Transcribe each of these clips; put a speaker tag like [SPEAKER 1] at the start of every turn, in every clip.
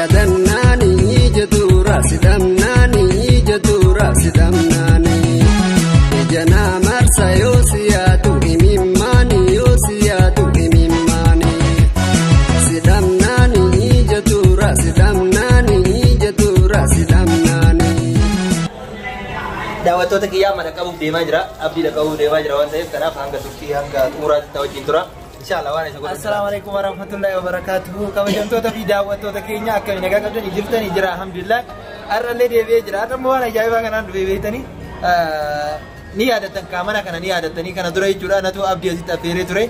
[SPEAKER 1] yaadannaani ija sidamnaani ija dura sidamnaani ija naa marsa yoo si yaadu himimmaani yoo si yaadu himimmaani sidamnaani ija dura sidamnaani ija dura sidamnaani.
[SPEAKER 2] Daawwattoota kiyyaa mana qabuuf deemaa jira. Abdiidha qabuuf deemaa jira waan ta'eef kanaaf hanga turtii hanga xumuraatti wajjin tura. Inshallah waan isa godhu.
[SPEAKER 3] Assalaamu alaikum warahmatullahi wabarakatuh. Kabajamtoota fi daawwattoota keenya akkamiin nagaa qabdanii jirtanii jira alhamdulillah. Har'allee deebi'ee jira. Har'a immoo waan ajaa'ibaa kanaan dhufee beektanii ni yaadattan kaamana kana ni yaadattanii kana dura jechuudha natu abdii asitti affeeree ture.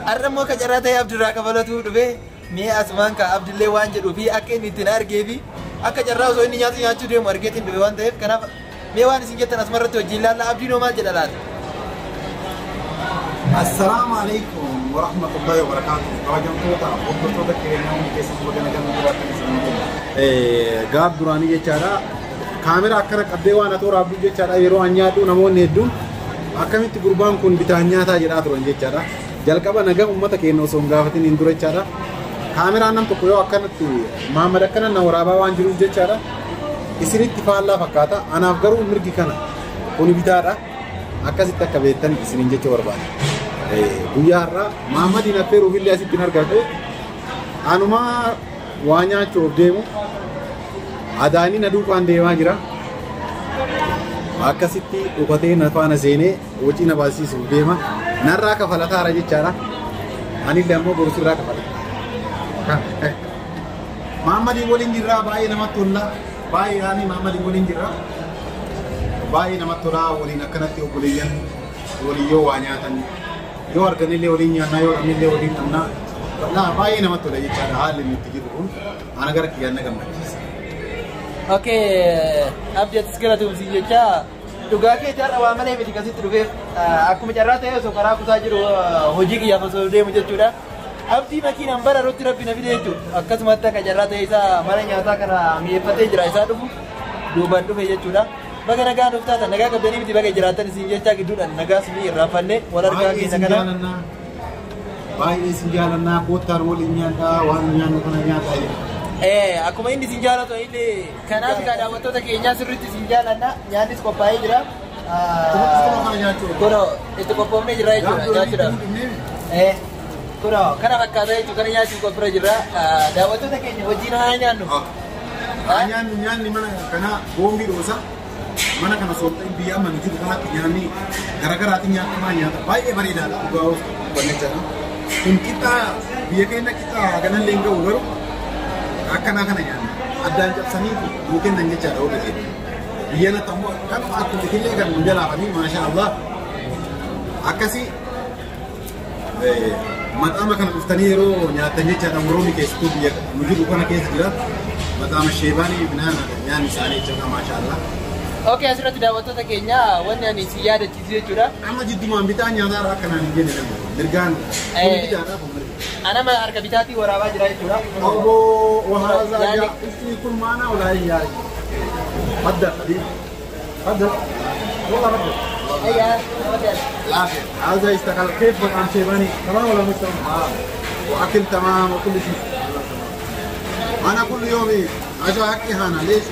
[SPEAKER 3] Har'a immoo ka carraa ta'e abdiirraa kafalatu dhufee mee asumaan ka abdillee waan jedhuu fi akka inni ittiin argee fi akka carraa osoo inni nyaatu nyaachuu deemu argeetiin dhufe waan ta'eef kanaaf mee waan isin jettan asumarratti wajjin ilaalla abdiin hoo maal jedha laata?
[SPEAKER 4] Assalaamu alaikum warahmatullahi wabarakatuh. Kabajamtoota hordoftoota keenya hundi keessatti baga nagaan jiraattan isin jenna. Gaaf duraanii jechaadha. Kaameraa akkana qabdee waan ati waraabdu jechaadha. Yeroo an nyaadhu namoonni hedduun akkamitti gurbaan kun bitaan nyaataa jedhaa turan jechaadha. Jalqaba nagaa uummata keenya osoo hin gaafatin hin dura jechaadha. Kaameraan nam tokko yoo akkanatti Mahammad akkana na waraabaa waan jiruuf jechaadha. Isinitti faallaa fakkaata. Anaaf garuu mirgi kana kuni bitaadha. Akkasitti akka beektan isiniin jechuu barbaada. Guyyaa har'aa Mahammadiin affeeruuf illee asitti hin argadhu. Anumaa waa nyaachuuf deemu adaanii na duukaan deemaa jira. Akkasitti dhukatee na faana seenee hojii na baasisuuf deema. Narraa kafalataara jechaadha. Anillee ammoo borusirraa kafala. Mahammadiin waliin jirraa baay'ee namatti tola. Baay'ee ani Mahammadiin waliin jirra. Baay'ee namatti tola waliin akkanatti obboleeyyan waliin yoo waa nyaatan yoo arganillee waliin nyaannaa yoo dhabnillee waliin dhabnaa. Baay'ee namatti tola jechaadha haalli inni itti jiru kun ana gara kiyyaan na gammachiisa.
[SPEAKER 3] Okay, abdii atis galatoomsi jecha dhugaa kee carraa waa malee miti kasitti dhufeef akkuma carraa ta'e osoo karaa kutaa jiru hojii kiyyaaf osoo deemu jechuudha. Abdii makiinaan bara irratti rabbi na fide jechuudha. Akkasumatti akka carraa ta'e isaa mana nyaataa kana mi'eeffatee jira isaa dhufu duubaan dhufe jechuudha. Baga nagaa nuuf taatan nagaa qabdanii miti baga jiraattan isin jechaa gidduudhaan nagaa isinii irraanfannee wal argaa keenya kana.
[SPEAKER 4] Baay'ee isin jaalannaa koottaan waliin nyaadhaa waan nyaannu kana nyaataa jedha.
[SPEAKER 3] Akkuma inni isin jaalatu illee kanaaf egaa daawwattoota keenyaa sirriitti isin jaalanna nyaannis qophaa'ee jira. Kunoo itti qophoofnee jirra jechuudha nyaachuudhaaf. Kunoo kana fakkaata jechuudha kana nyaachuuf qophiirra jirra. Daawwattoota keenya wajjin haa nyaannu.
[SPEAKER 4] Haa nyaannu nyaanni mana kanaa boombii dhoosa. Mana kana sooltee biyya amma nu jiru kanatti nyaanni garaagaraatiin nyaatamaa nyaata baay'ee bareedaadha dhugaa of jechaadha. Kun qixxaa biyya keenya qixxaa kanallee hin ga'u garuu akkanaa kana nyaanna addaan cabsanii nuu kennan jechaadha warra keenya. Biyya natti ammoo kanuma akkuma itillee kan nu jalaafanii maasha Allah akkasii maxaama kana dhuftanii yeroo nyaattan jechaadha warroonni keessattuu biyya nu jiru kana keessa jira maxaama sheebaanii binaan nyaanni isaanii jechaadha maasha Allah.
[SPEAKER 3] Okay, asirratti daawwattoota keenya wanni ani isin yaadachiisu jechuudha.
[SPEAKER 4] Amma jiddumaan bitaa nyaataa akkanaan hin jenne namni mirgaan kun bitaadha kun mirga.
[SPEAKER 3] Anama harka bitaatii waraabaa jira jechuudha.
[SPEAKER 4] Obbo وهذا يكون معنا ولا هي تفضل حبيبي تفضل والله تفضل.
[SPEAKER 3] ايوه تفضل.
[SPEAKER 4] العافية. هذا يشتغل كيف مطعم شيباني تمام ولا مش تمام؟ واكل تمام وكل شيء. انا كل يوم اجي اكل هنا ليش؟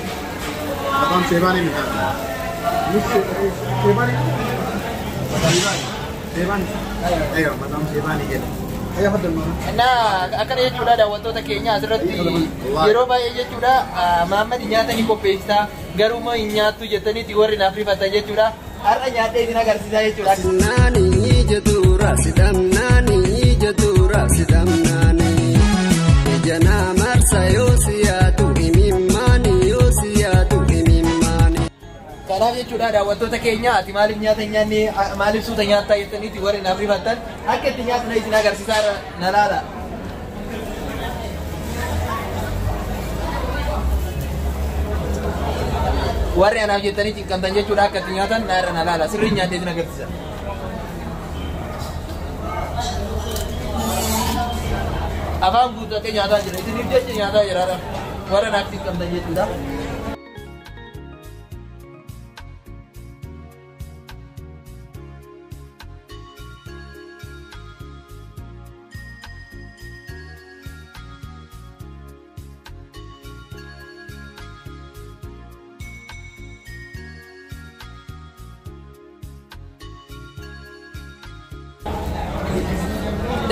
[SPEAKER 4] مطعم شيباني من هذا مش شيباني شيباني ايوه مطعم شيباني كده. ايوه تفضل معنا.
[SPEAKER 3] እና akkana jechuudha daawwattoota keenya asirratti yeroo baay'ee jechuudha Mahammad nyaata ni qopheessita garuu immoo hin nyaattu jettaniiti warri naaf rifatan jechuudha. Har'a nyaadhee isin agarsiisaa jechuudha.
[SPEAKER 1] Naani ija dura sidamnaani ija dura sidamnaani ija naa marsa yoo si yaadu himimmaani yoo si yaadu himimmaani.
[SPEAKER 3] Kanaaf jechuudha daawwattoota keenya ati maaliif nyaata hin nyaanne maaliif suuta nyaattaa jettaniiti warri naaf rifattan akka itti nyaatu na isin agarsiisaa na laala. Warri anaaf jettanii cinqamtan jechuudha akka itti nyaatan na irra na laala sirrii nyaadhee isin agarsiisa. Afaan guuttatee nyaataa jira isiniif jecha nyaataa jira warra naaf cinqamtan jechuudha.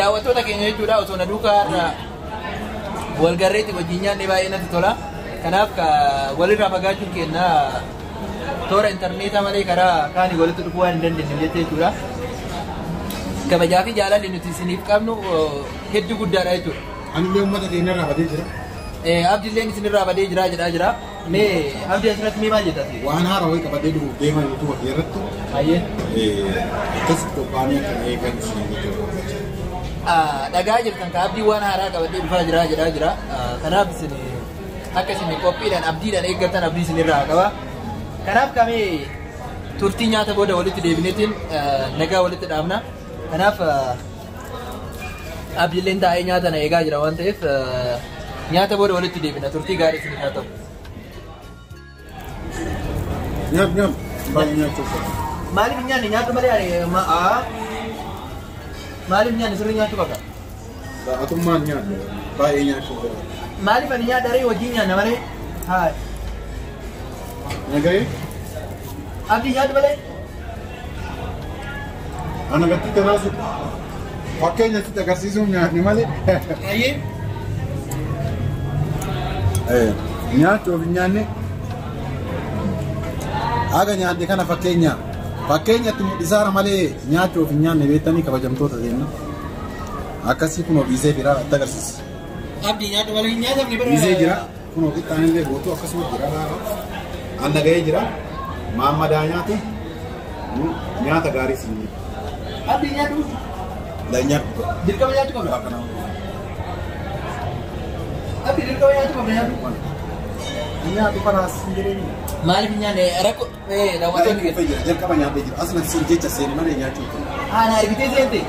[SPEAKER 3] Daawwattoota keenya jechuudha osoo na duukaa irraa walgarreetti wajjin nyaanni baay'ee natti tola. Kanaaf walirraa fagaachuun keenya toora intarneetaa malee karaa kaanii walitti dhufuu waan hin dandeenye jechuudha. Kabajaa fi jaalalli nuti isiniif qabnu hedduu guddaadha jechuudha.
[SPEAKER 4] Anillee uummata keenya irraa badee jira.
[SPEAKER 3] Abdiilleen isinirraa badee jira jedhaa jira. Mee Abdii asirratti mee maal jettaa?
[SPEAKER 4] Waan haaraa wayii qabadee dhufuuf deemaa YouTube irratti.
[SPEAKER 3] Hayyee.
[SPEAKER 4] Akkasitti qophaa'anii akka eegan isin jechuudha.
[SPEAKER 3] Dhagaa jirtan ka Abdii waan haaraa qabadee dhufaa jira jedhaa jira. Kanaaf isin akka isin qophiidhaan abdiidhaan eeggattan abdii isinirraa qaba. Kanaaf kamee turtii nyaata booda walitti deebineetiin nagaa walitti dhaabna. Kanaaf Abdiilleen taa'ee nyaata na eegaa jira waan ta'eef nyaata booda walitti deebina turtii gaarii isin haa ta'u.
[SPEAKER 4] Nyaat nyaat baay'ee nyaachuu qaba.
[SPEAKER 3] Maaliif hin nyaanne nyaadhu malee ani maaliif nyaanne sirrii nyaachuu qaba?
[SPEAKER 4] Atummaan nyaadhu baay'ee nyaachuu qaba.
[SPEAKER 3] Maaliif ani nyaadha ree wajjin nyaanna malee? Haa.
[SPEAKER 4] Nagahee?
[SPEAKER 3] Abdii nyaadhu malee?
[SPEAKER 4] Ana gatti tanaasu fakkeenya sitti agarsiisuuf nyaanni malee.
[SPEAKER 3] Hayyee.
[SPEAKER 4] Nyaachuuf hin nyaanne haga nyaanne kana fakkeenya fakkeenyatti mul'isaara malee nyaachuuf hin nyaanne beektanii kabajamtoota deemna. Akkasii kunoo dhiisee jira itti agarsiisa.
[SPEAKER 3] Abdii nyaadhu malee hin nyaatamne bara.
[SPEAKER 4] Dhiisee jira kunoo qixxaan illee guutuu akkasuma jira laala. Anna gahee jira maammadaa nyaatu nyaata gaarii siin jedhu.
[SPEAKER 3] Abdii nyaadhu.
[SPEAKER 4] Nyaadhu.
[SPEAKER 3] Dirqama nyaachuu qabda. Abdii dirqama nyaachuu qabda nyaadhu.
[SPEAKER 4] Nyaatu kanaas hin jireenya.
[SPEAKER 3] Maaliif hin nyaanne rakkoo daawwattoonni
[SPEAKER 4] keessa. Jalqaba nyaatee jira. Asuma siin jecha seeni malee nyaachuu hin qabu.
[SPEAKER 3] Haa na argitee seente.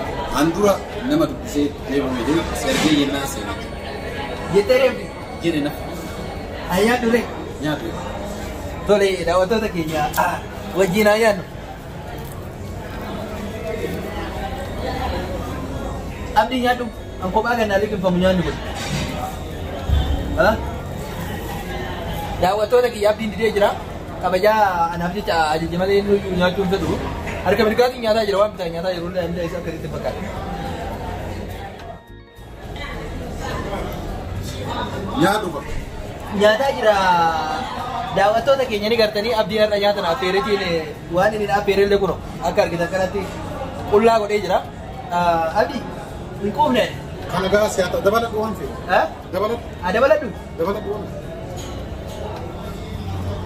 [SPEAKER 4] An dura nama dubbisee deemame jedhu sergee yennaa seene.
[SPEAKER 3] Jettee deemte.
[SPEAKER 4] Jedhe na.
[SPEAKER 3] Haa nyaadhu ree.
[SPEAKER 4] Nyaatu.
[SPEAKER 3] Tole daawwattoota keenya wajjin haa nyaannu. Abdii nyaadhu. An kophaa gannaa liqimfamu nyaanni kun. Daawwattoota kiyya Abdiin didee jira. Kabajaa anaaf jecha ajaje malee inni nyaachuu hin fedhu. Harka mirgaatiin nyaataa jira waan bitaa nyaataa jiru illee isa akkasitti fakkaata.
[SPEAKER 4] Nyaadhu qaba.
[SPEAKER 3] Nyaataa jira. Daawwattoota keenya ni gartanii Abdiin har'a nyaata affeereetiin waan inni affeerellee illee kunoo akka argitan kanatti qullaa godhee jira. Abdii hin quufne.
[SPEAKER 4] Kana gaa si'aata dabaladhu waan fe'u. Dabaladhu.
[SPEAKER 3] Haa dabaladhu.
[SPEAKER 4] Dabaladhu waan fe'u.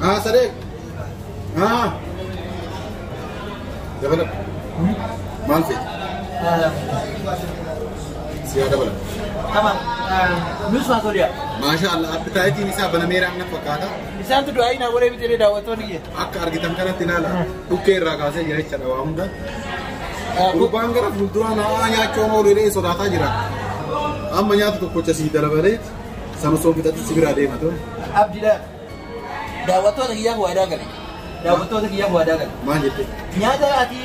[SPEAKER 4] Ah, Sadek. Ah. Dabaladhu. Maal fe'u? Siyaa dabaladhu.
[SPEAKER 3] Tamam. Nus faasoliyaa.
[SPEAKER 4] Maasha Allah, appitaayitiin isaa banameera amma fakkaata.
[SPEAKER 3] Isaantu du'aa naa godhee bitee daawwattoonni kiyya.
[SPEAKER 4] Akka argitan kanatti ilaala. Dhukkee irraa kaasee jira jechaadha waa hunda. Gurbaan gara fuulduraa naa nyaachuu oolu illee sodaataa jira. Amma nyaata tokkocha sii dalabalee sana osoo fixatti si biraa deema ture.
[SPEAKER 3] Abdiidha. Daawwattoota kiyyaaf waadaa gale. Daawwattoota kiyyaaf waadaa gale.
[SPEAKER 4] Maal jettee?
[SPEAKER 3] Nyaata ati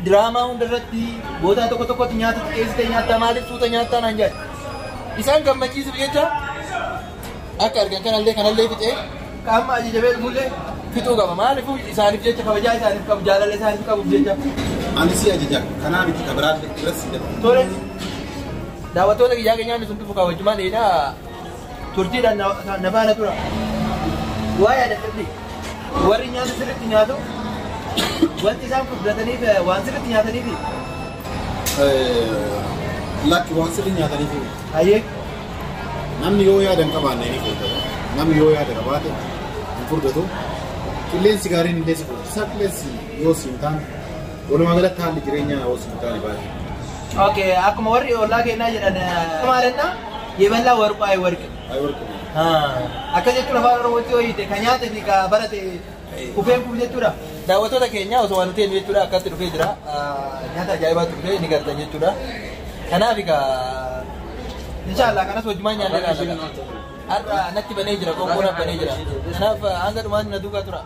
[SPEAKER 3] diraamaa hundarratti boodaa tokko tokkotti nyaata xiqqeessitee nyaattaa maaliif suuta nyaattaa naan jedhe. Isaan gammachiisuuf jecha akka argan kanallee fixee qaama ajajamee dhufullee fixuu qaba. Maaliif isaaniif jecha kabajaa isaaniif qabu jaalala isaaniif qabuuf jecha.
[SPEAKER 4] Ani si ajaja kanaa miti kabiraallee irratti si dabala.
[SPEAKER 3] Tole daawwattoota kiyyaa keenyaan sun dhufu kabajumaan dheedaa turtiidhaan na faana tura. Waa yaadadhabde warri nyaata sirriitti nyaatu wanti isaan furdataniif waan sirriitti nyaataniif.
[SPEAKER 4] Lakki waan sirriitti nyaataniif.
[SPEAKER 3] Hayyee.
[SPEAKER 4] Namni yoo yaada hin qabaanne ni furdata. Namni yoo yaada qabaate hin furdatu. Qilleensi gaariin illee si furdisa. Qilleensi yoo si hin taane walumaa galatti haalli jireenyaa yoo si hin taane baay'ee.
[SPEAKER 3] Okay, akkuma warri ollaa keenyaa jedhan maalennaa yeballaa warqu ayi warqi.
[SPEAKER 4] Ayi warqi.
[SPEAKER 3] Akka jechuun afaan Oromootti yoo hiite kan nyaate fi kan barate kufeen kufu jechuudha. Daawwattoota keenya osoo waan nuti jechuudha akkatti dhufee jira. Nyaata ajaa'ibaatu dhufee ni gartan jechuudha. Kanaaf egaa inshallah kanas wajjumaan nyaanne laala. Har'a natti banee jira qoqqoon banee jira. Kanaaf hanga dhumaan na duukaa tura.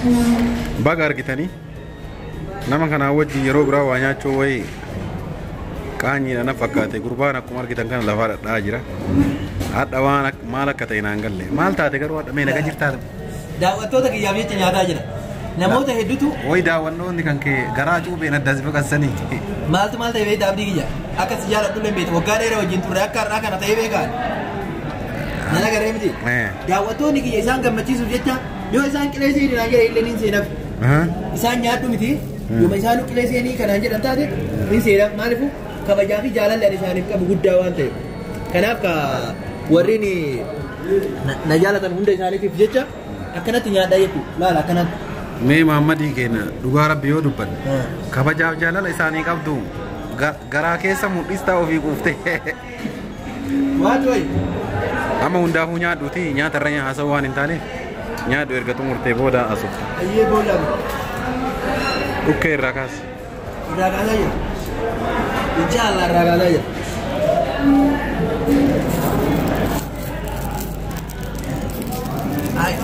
[SPEAKER 4] Baga argitanii nama kanaa wajjin yeroo biraa waa nyaachuu wayii qaanyiidha na fakkaate. Gurbaan akkuma argitan kana lafaa dhadhaa jira. Hadha waan maal akka ta'e naan galle. Maal taate garuu hadha mee naga jirtaa?
[SPEAKER 3] Daawwattoota kiyyaaf jecha nyaataa jira. Namoota hedduutu
[SPEAKER 4] Wayi daawwannoonni kan kee garaa cuubeen adda si baqassanii.
[SPEAKER 3] Maaltu maal ta'e beektaa abdii kiyya? Akka si jaaladhu illee beektu waggaa dheeraa wajjin turre akka har'aa kana ta'ee beekaa? Nana garee miti. Daawwattoonni kiyya isaan gammachiisuuf jecha yoo isaan qilee seenii naan jedhe illee niin seenaf. Isaan nyaadhu miti. Yooma isaanuu qilee seenii kanaan jedhan taate niin seenaf. Maaliifuu kabajaa fi jaalalli ani isaaniif qabu guddaa waan ta'eef. Kanaaf ka warreen na jaalatan hunda isaaniitiif jecha akkanatti nyaadhaa jechuudha. Laala akkanatti.
[SPEAKER 4] Mee Mahammadii keenya dhugaa rabbi yoo dubbanne kabajaaf jaalala isaanii qabdu garaa keessa mul'istaa ofii quuftee.
[SPEAKER 3] Waatu wayi.
[SPEAKER 4] Amma hundaafuu nyaadhuuti nyaata irra haasa'uu waan hin taaneef nyaadhu erga xumurtee booda asuf.
[SPEAKER 3] Ayyee booda.
[SPEAKER 4] Dhukkee irraa kaasi.
[SPEAKER 3] Irraa kaasaa jira. Inshaallah irraa kaasaa jira.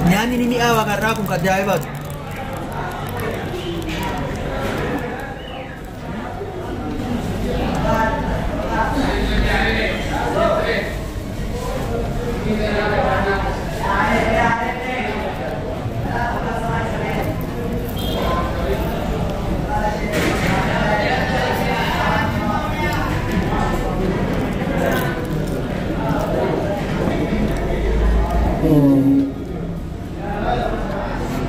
[SPEAKER 3] Nyaanni ni mi'aawa kan irraa kun kan ajaa'ibaatu.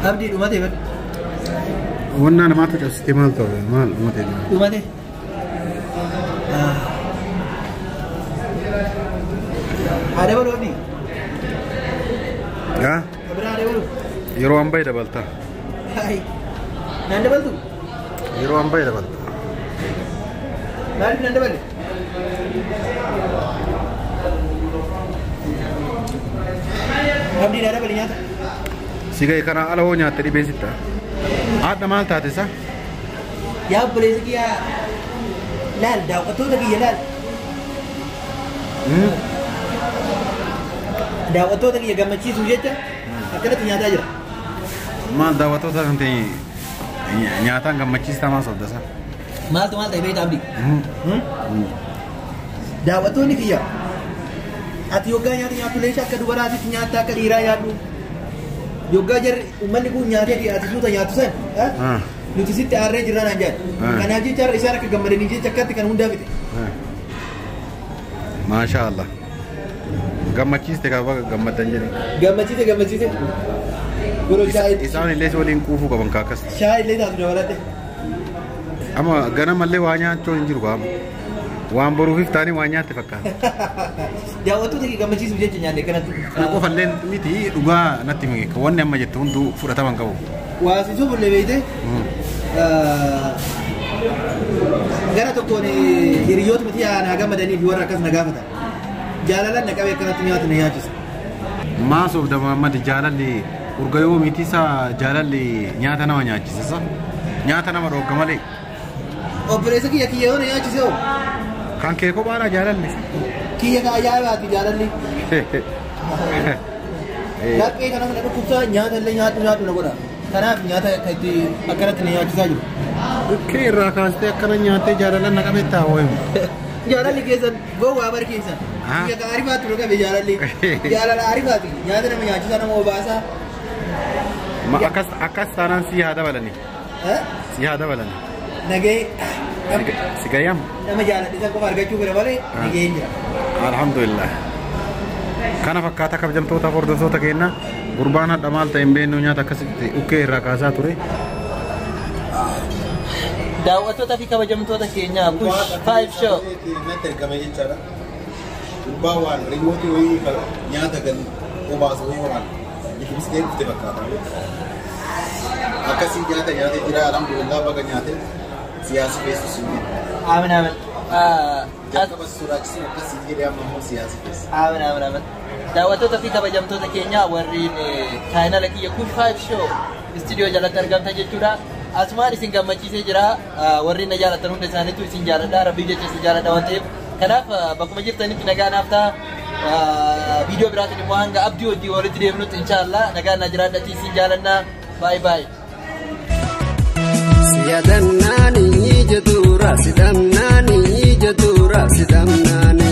[SPEAKER 3] Abdii dhumate bar.
[SPEAKER 4] Wannaa namaatu cabsitee maal ta'u maal dhumate?
[SPEAKER 3] Dhumate. Haa dabalu abdii.
[SPEAKER 4] Haa?
[SPEAKER 3] Biraa haa dabalu.
[SPEAKER 4] Yeroo an bahe dabalta.
[SPEAKER 3] Hai. Naan dabaltu?
[SPEAKER 4] Yeroo an bahe dabalta.
[SPEAKER 3] Maaliif naan daballe? Abdii naa dabali nyaata.
[SPEAKER 4] Si ga'e kana ala hoo nyaatte dhibeen sitta. Haadha maal taate isa?
[SPEAKER 3] Yaa obboleessa kiyyaa laal daawwattoota kiyya laal. Daawwattoota kiyya gammachiisuuf jecha akkanatti nyaataa jira.
[SPEAKER 4] Maal daawwattoota kan ta'e nyaataan gammachiistaa maal sobda isa?
[SPEAKER 3] Maaltu maal ta'e beektaa abdii? Daawwattoonni kiyya ati yoggaa nyaata nyaattu leesha akka dubaraatitti nyaatta akka dhiiraa nyaadhu. Yoggaa jarri uummanni kun nyaatee ati suuta nyaattu san nuti sitti aarree jirra naan jedhan. Kanaaf jecha har'a isaan akka gammadanii jecha akkatti kan hundaa fite.
[SPEAKER 4] Maashaa Allah. Gammachiiste qaba gammaddan jedhe.
[SPEAKER 3] Gammachiise gammachiise. Godoo shaayii.
[SPEAKER 4] Isaan illee si waliin quufuu qaban kaakkas.
[SPEAKER 3] Shaayii illee taatu dabaladhe.
[SPEAKER 4] Amma ganamallee waa nyaachuu hin jiru qaama. Waan boruufif taanii waa nyaatte fakkaata.
[SPEAKER 3] Daawwattoota kee gammachiisuuf jecha nyaanne kanatti.
[SPEAKER 4] Kana qofallee miti dhugaa natti himi wanni amma jettu hunduu fudhatama hin qabu.
[SPEAKER 3] Waa si sobullee beekte. Gara tokkoon hiriyoota miti naa gammadanii fi warra akkas na gaafatan. Jaalalaan na qabee akkanatti nyaata na nyaachisa.
[SPEAKER 4] Maa sobda Muhammad jaalalli urga yoo miti isa jaalalli nyaata nama nyaachisa isa nyaata nama dhoogga malee.
[SPEAKER 3] Obboleessa kiyya kiyya yoo na nyaachise hoo?
[SPEAKER 4] Kan kee kophaadha jaalalli.
[SPEAKER 3] Kiyya ka ajaa'ibaati jaalalli. Laphee kanas na dhukkubsaa nyaata illee nyaadhu nyaadhu na godha. Kanaaf nyaata akka itti akkanatti na nyaachisaa jiru.
[SPEAKER 4] Dhukkee irraa kaastee akkana nyaattee jaalalaan na qabettaa hoo'imu.
[SPEAKER 3] Jaalalli keessan gowwaa bar keessan. Kiyya ka arifaatu na qabe jaalalli. Jaalala arifaati nyaata nama nyaachisaa nama obaasaa.
[SPEAKER 4] Akkas akkas taanaan si haa dabalani. Si haa dabalani.
[SPEAKER 3] Nagee.
[SPEAKER 4] Si gayyam.
[SPEAKER 3] Nama jaaladhe san qofa argachuu fedha malee nageen jira.
[SPEAKER 4] Alhamdulillah. Kana fakkaata kabajamtoota hordoftoota keenya gurbaan hadha maal ta'e hin beeknu nyaata akkasitti ukkee irraa kaasaa ture.
[SPEAKER 2] Daawwattoota fi kabajamtoota keenya Kush 5 Show.
[SPEAKER 5] Natti ergame jechaadha. Gurbaa waan riimootii wayii nyaata gan obaasu wayii waan liqimsitee dhufte fakkaata. Akkasii nyaata nyaatee jira alhamdulillah baga nyaate siyaasa keessa sun.
[SPEAKER 2] Aamin aamin.
[SPEAKER 5] Jalqaba sodaachisuu akkasii jedhee amma immoo siyaasa keessa.
[SPEAKER 2] Aamin aamin aamin. Daawwattoota fi kabajamtoota keenya warreen chaayinala kiyya Kush 5 Show istuudiyoo jalatti argamtan jechuudha. Asumaan isin gammachiisee jira. Warreen na jaalatan hunda isaaniitu isin jaaladha. Rabbii jecha isin jaaladha waan ta'eef. Kanaaf bakkuma jirtanitti nagaa naaf ta'a. Viidiyoo biraatiin immoo hanga abdii hojii walitti deemnutti inshaallah nagaa na jiraadhatii isin jaalanna. Baay'ee baay'ee.
[SPEAKER 1] Yadannaani ija duraa sidhamnaani ija duraa sidhamnaani.